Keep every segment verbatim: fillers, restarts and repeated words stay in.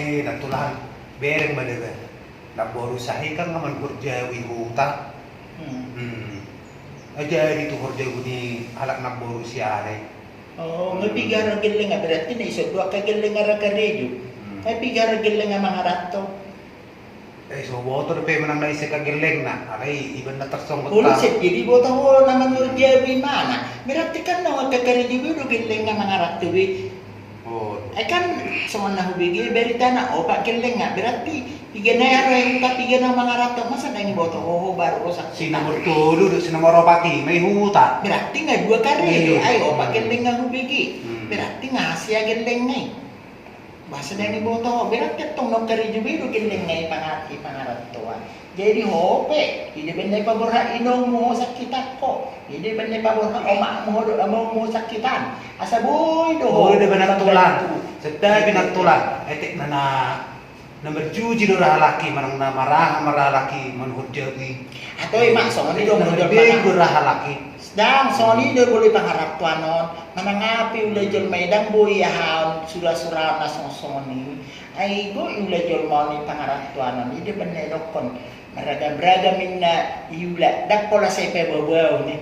Eh, na tulang, bereng ma deba. Namboru si aha i kan nga manghorjabu i huta. Hmm. Hmm. Jadi tu horjabu ni halak namboru si aha i. Oh, nga piga ra gellengna, berarti na ise do angka gellengna ra karejo. Hmm. Nga piga ra gellengna mangaranto. Eh, so boto dope manang na ise angka gellengna, alai iba na tarsonggot. Olo, setiap diboto ho na manghorjabu imana. Berarti kan na angka karejo be do gellengna mangaranto be. Oh. Ai kan songon na hubege beritana opat gellengna, berarti piga na i ro i huta, piga na mangaranto, masa ndang diboto ho, ho baru ro sakkita. Si nomor tolu dohot si nomor opat i ma i huta. Berarti nga dua karejo, ai opat gellengna hubege. Hmm. Berarti nga hasea gellengna i. Masa ndang diboto ho, berarti tong na karejo be do gellengna i panga-, i pangarantoan. Jadi ho pe, i do umbahen na ipaborhat inongmu ho sakkitan ho, i do umbahen na ipaborhat omakmu ho dohot amongmu ho sakkitan. Asa boi do ho. Boi do umbahen na tulang. Setapi na tulang. Etek na, na, na marjuji do ra halak i, manang na maraha ma ra halak i manghorjabu i. Atau i ma songon i do na marjuji do ra halak i. Ndang songon i do boi pangarantoan on. Manang aha pe ula jolma i ndang boi ahaon sura-suraon na songon-songon i. Ai gok i ula jolma on i pangarantoan on, i do umbahen na idokkon maragam-ragam inna iula, ndang pola sai pabau-bau ni.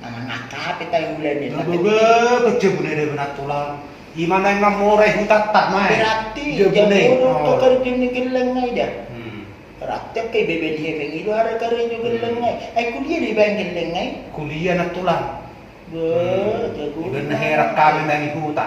Manang aha pe taula ni. Na tapi baba, kejabuna i do umbahen na tulang. I ma naeng na mora i hutanta ma i. Berarti jabuna i jago do. Oh. Karejo ni gellengna i da. Hmm. Berarti angka i bebe ni hepeng i do hape karejo gellengna i. Hmm. Ai kuliah do ibaen gellengna i. Kuliah na tulang. Be, hmm, jago. Ibaen na heran hami naeng i huta.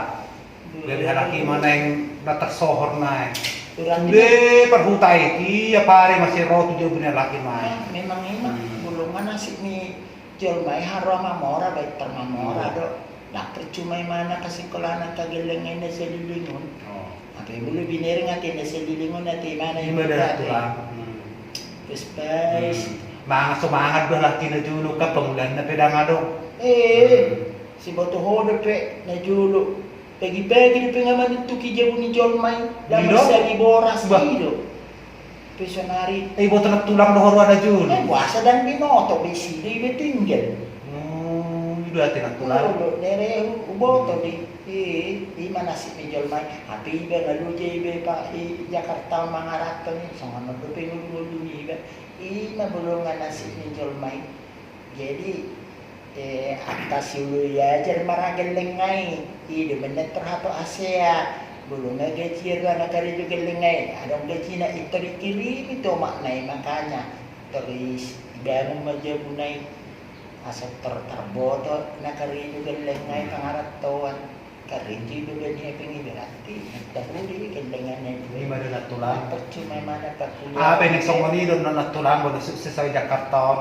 Jadi halak i ma naeng na tarsohor naeng. Berarti sude parhuta i, tiap ari masih ro tu jabu ni halak i ma. Ah, memang i ma. Hmm. Molo nga nasib ni jolma i haroa mamora, baen tar mamora do. Hmm. Ndang percuma imana pasikkolahon angka gellengna i na salilingon. Oh. Hape molo binereng ate na salilingon ate imana i ma da tulang. Hmm. Pes pes. Hmm. Mangan so mangan do halak i na jolo, kan pangulaanna pe ndang adong. Eh, hmm, siboto ho dope na jolo. Pagi-pagi dope nga manuntuki jabu ni jolma i, ndang marsadi boras i do. Bah. Pe sonari. Eh, iboto na tulang do ho roha na jolo. Eh, boasa ndang binoto be, isi do iba tinggal. Oh, i do ate na tulang. Olo, nere hu-, huboto be. Eh, i ma nasib ni jolma i. Hape iba nga loja iba pa i Jakarta mangaranto ni, songon on dope ngolu-ngolu ni iba. I ma molo nga nasib ni jolma i. Jadi, eh, angka siulu i ajar ma ra gellengna i, i do umbahen na tor hatop hasea, molo nga gajian ra na karejo gellengna i, adong gajina i tor dikirimi tu omakna i, makanya tor dibangun ma jabuna i, asa tor tarboto na karejo gellengna i pangarantoan. Karejo i do umbahen hepeng i berarti, na taruli gellengna i. I ma da na tulang. Percuma imana pakuliah. Hape naeng songon i do na tulang, molo sukses au i Jakarta on.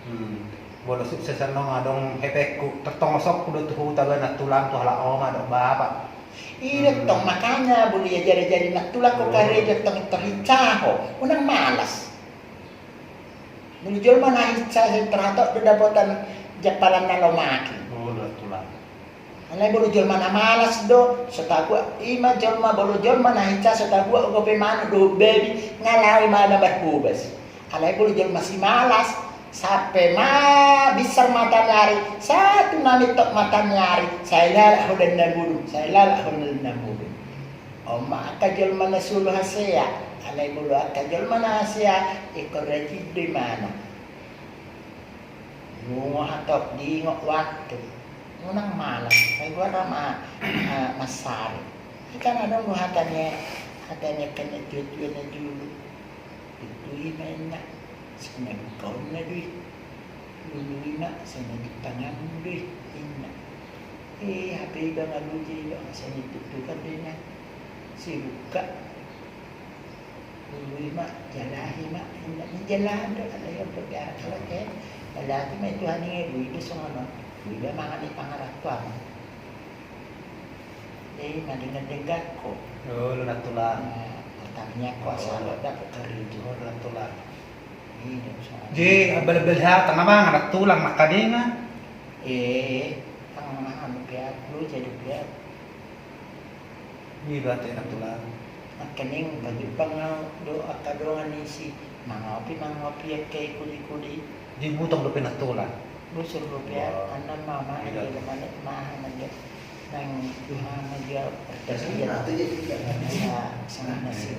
Hmm. Molo sukses annon adong hepengku, tertongosokku do tu huta ba na tulang, tu halak oma dohot bapa. I do tong, makanya molo iajari-ajari na tulang ho karejo tong, terhinsa ho, unang malas. Molo jolma na hinsa, sai terhatop do dapotan jampalan na lomak i. Oh, na tulang. Alai molo jolma na malas do, so tabuat, i ma jolma, molo jolma na hinsa so tabuat gope manuk dohot babi, nga laho imana marhobas. Alai molo jolma simalas, sampe ma binsar mataniari, sahat tu na mintop mataniari, sai lalap holan na bolon, sai lalap holan na bolon. On ma angka jolma na solu hasea, alai molo angka jolma na hasea, ingkon rajin do imana. Nunga hatop diingot waktu. Unang malas, sai goar ma, ah, mansari. I kan adong do hata ni, hata ni angka na tua-tua na jolo. Tutu i ma inna, sai na bukaonna do i. Lului ma, sai na dipanganmu do i, inna. Eh, hape iba nga loja iba, sai na dituktukan do inna. Sibuka. Lului ma, jalahi ma, inna. Dijalahan do, alai on dope aha, alai, eh, jalahi ma i tu haninge, boi do songon on. Boi do mangan i pangarantoan. Eh, madenggan-denggan ho. Olo na tulang. Nah, pertanyaan ho asal dapot karejo. Olo na tulang. Iya, songon on. Jadi, balik-balik hata na mangan na tulang, na kadinga. Eh, tang mangan dope au, loja dope au. Iba ate na tulang. Nangkining pajumpang au do angka dongan ni si mangopi, mangopi angka i kuli-kuli. Di butong dope na tulang. Busur dope au, annon ma, ma, ida, manek ma, manek. Nang, ma, ma, dia pertanyaan. Asa, sangat nasi.